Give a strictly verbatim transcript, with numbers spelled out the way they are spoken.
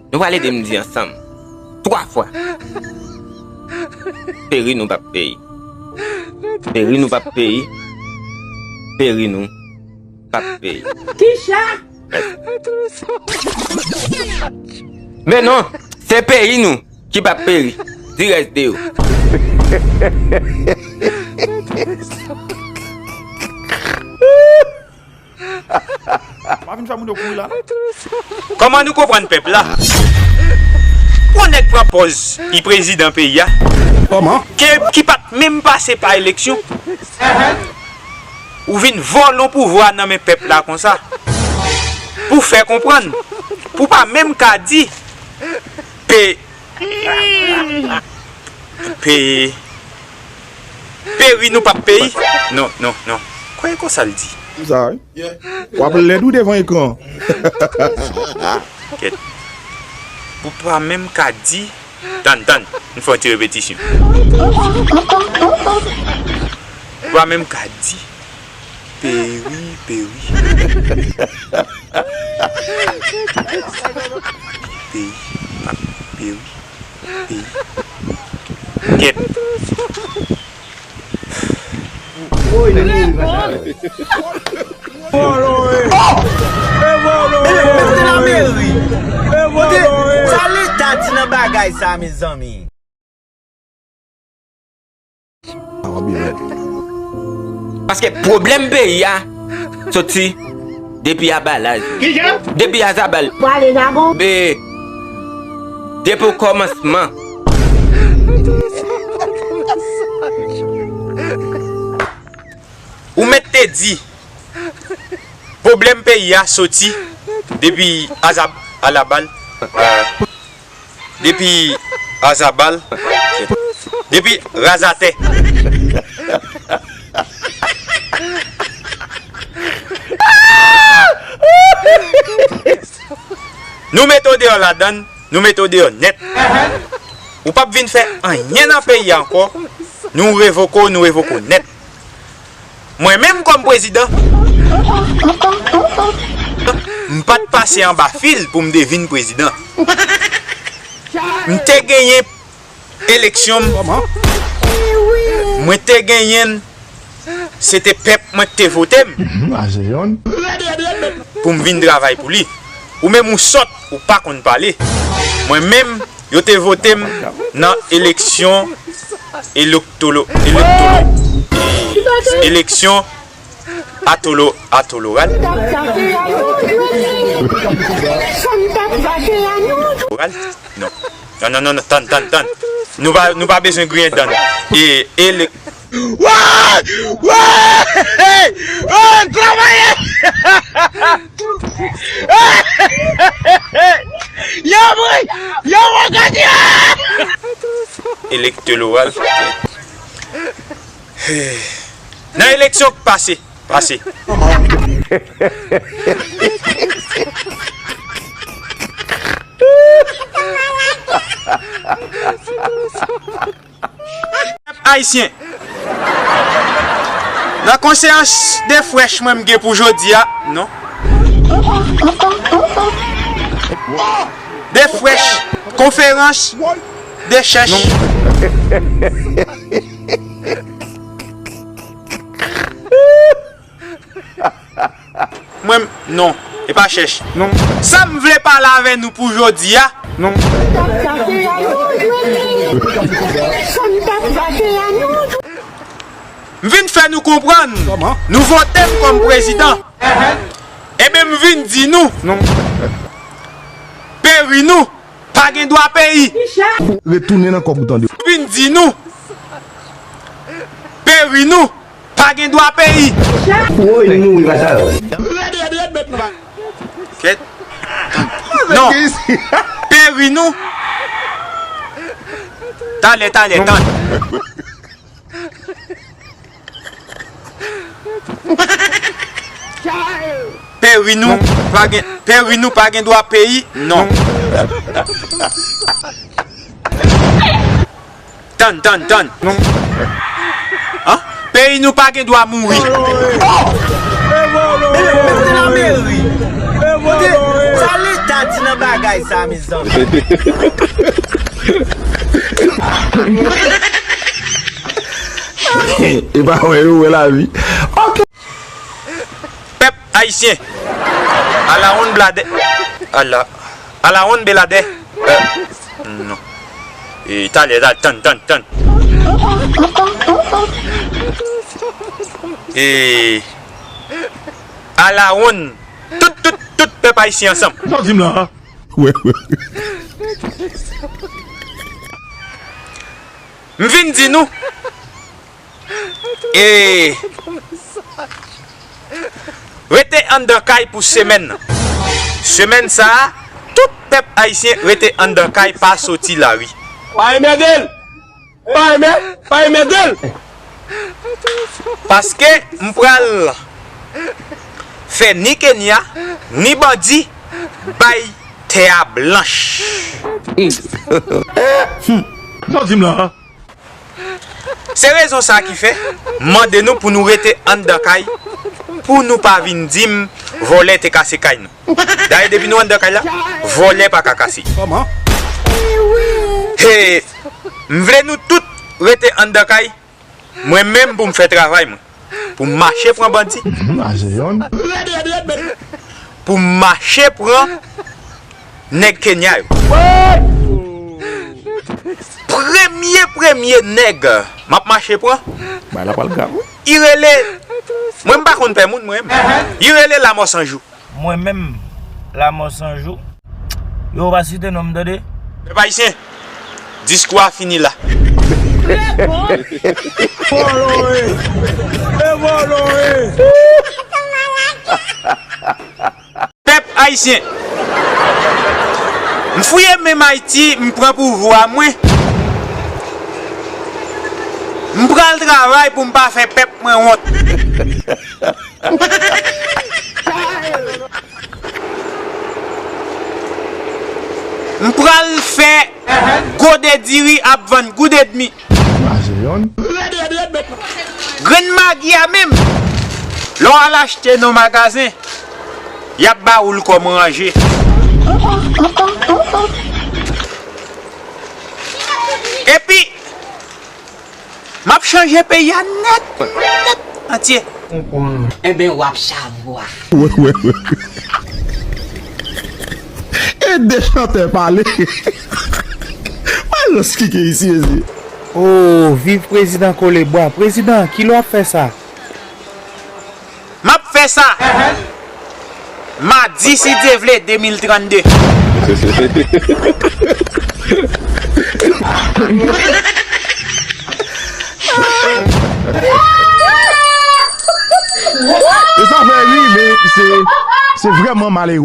Nou pral ede m di ansanm. Twa fwa. Peri nou p ap peri. Peri nou p ap peri. Peri nou p ap peri. Kicha? Men non, se peyi nou ki p ap peri. Di rès de yo. Pa vin fè moun yo kouri la, non. Kòman nou konprann pèp la? Yon nèg pran pòz li prezidan peyi a. Kòman? Ke, ki pa t menm pase pa eleksyon. Ou vin vòlò pouvwa nan men pèp la konsa. Pou fè konprann. Pou pa menm ka di pe, pe, peri nou p ap peri. Non, non, non. Kwè konsa l di. Sa, wi. W ap lèd wi devan ekran. Kèt. Pou pa menm ka di. Tann, tann. Nou fè yon ti repetisyon. Pou pa menm ka di. Peri, peri. Peri, pa peri, peri. Kèt. Vòlò, e. E vòlò, e. Mete la meri. E vòlò, e. Sa leta di nan bagay sa, mezanmi? Paske pwoblèm peyi a soti depi abalaj. Depi azabal. Pwale jagon. Be, depi okòmansman. Ou mèt te di, pwoblèm peyi a soti depi azab-, alabal, euh, depi azabal, depi razatè. Nou mete w deyò ladann, nou mete w deyò nèt. Ou p ap vin fè anyen nan peyi a ankò. Nou revoke w, nou revoke w nèt. Mwen menm kòm prezidan, m pa t pase anba fil pou m te vin prezidan. M te genyen eleksyon m. Mwen te genyen l, se te pèp mwen ki te vote m. Pou m vin travay pou li. Ou menm ou sòt, ou pa konn pale. Mwen menm, yo te vote m nan eleksyon elektolo-, elektolo-, eleksyon atolo-, atoloral. Oral? Non. Non, non, non, non, tann, tann, tann. Nou pa, nou pa bezwen griyen dan. E, ele- Wè! Wè! Hey! Oh, travayè! Yo, boy! Yo, mon gars! Elektoral. Nan eleksyon k pase, pase. Pèp ayisyen, nan konsyans de frèch mwen m gen pou jodi a, non. De frèch, konferans de chèch. Mwen, non, e pa chèch. Non. Sa m vle pale avè nou pou jodi a. Non. M vin fè nou konprann. Kòman? Nou vote m kòm prezidan. Enben, m vin di nou. Non. Peri nou. Pa gen dwa peyi. Retounen nan kòb ou tande. Vin di nou. Peri nou. Pa gen dwa peyi. Woy, nou mouri pa sa yo. Kèt. Non. Peri nou. Talè, talè, tann. Peri nou pa gen, peri nou pa gen dwa peyi, non. Tann, tann, tann. Non. An? Peyi nou pa gen dwa mouri. Mete la meri. Kote sa leta Di nan bagay sa, mezanmi. E pa wè yo wè lavi. Ok. Pèp ayisyen. Alawonn bladè. Ala. Alawonn beladè. Euh, non. E talè, talè, tann, tann, tann. E alawonn. Tout, tout, tout pèp ayisyen ansanm. Sa w di m la? Wè, wè. M vin di nou. E rete anndan kay pou semèn nan. Semèn sa a, tout pèp ayisyen rete anndan kay, pa soti lari. Pa enmède l! Pa enmè, pa enmède l! Paske m pral fè ni Kenya, ni bandi bay tè a blanch. Sa w di m la? Se rezon sa ki fè m mande nou pou nou rete anndan kay, pou nou pa vin di m vòlè te kase kay nou. Dayè depi nou anndan kay la, vòlè pa ka kase. Kòman? He, m vle nou tout rete anndan kay, mwen menm pou m fè travay mwen. Pou m mache pran bandi. Pou m mache pran nèg Kenya yo. Premye, premye nèg m ap mache pran. Bagay la pral grav wi. I rele. Mwen m pa konn pè moun mwen menm. I rele Lamò San Jou. Mwen menm, Lamò San Jou. Yo pa site non m tande. Pèp ayisyen, diskou a fini la. Vòlò e. E vòlò e. Pèp ayisyen, m fouye men m Ayiti, m pran pouvwa mwen. M pral travay pou m pa fè pèp mwen wont. M pral fè gode diri ap vann goud edmi. Grenn magi a menm, lè w al achte nan magazen, y ap ba ou l kòm ranje. Epi, m ap chanje peyi a nèt, nèt, antye. Enben, w ap chavwa. Wè, wè, wè. E de chantè pale. Wè lòs ki gen isi, mezi. Oh, viv prezidan Kolebwa. Prezidan, kilè w ap fè sa? M ap fè sa. Madi, si Dye vle, de mil trannde. E sa fè ri, men se, se vrèman malere.